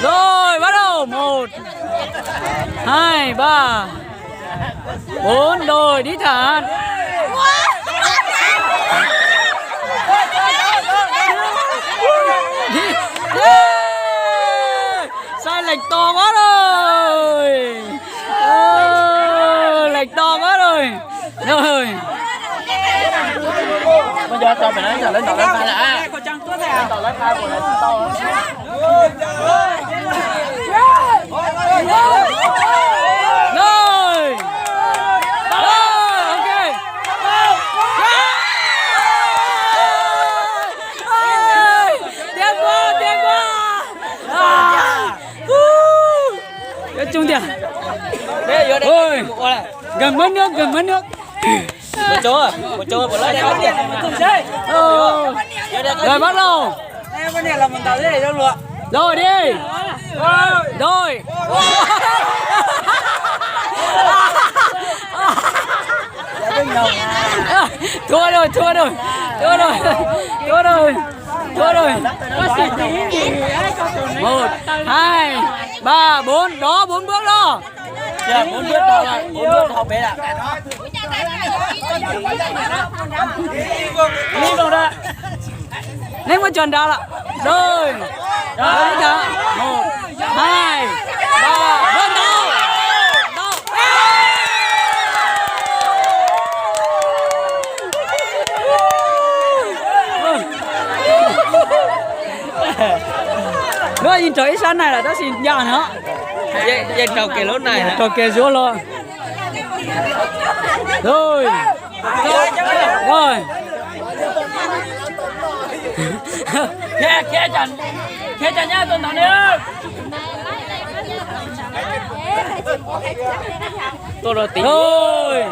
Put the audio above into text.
Rồi, bắt đầu. Một, hai, ba, bốn, rồi, đi thẳng. Đi. Ê! Sai lệch to quá rồi. Ờ, lệch to quá rồi. Rồi. Bây giờ cho mày nói là lấy tao lấy hai là a. Rồi. Rồi, ok. Ê, tuyệt vời, tuyệt vời. À. Ôi, gần mất nước, gần mất nước. Một chỗ, một chỗ, một lát. Ờ, rồi bắt đầu. Rồi đi. Rồi. Thua rồi, thua rồi. Thua rồi. Thua rồi. Thua rồi. Một, hai, ba, bốn, đó, bốn bước đó. Chưa, bốn bước đó là, bốn bước hậu bế là. Lý vào đó. Ném qua tròn đó là. Rồi. Rồi, đi thẳng. Một, hai, ba, bốn, đó. Đó. Nó nhìn trời ít sáng này là tao xin nhờ nó. Dây, dây trầu kè lỗ này hả? Trầu kè rúa lo. Rồi. Rồi. Khé, khé chặt, khé chặt nhá, tôi nói đi. Tôi rồi tính. Rồi.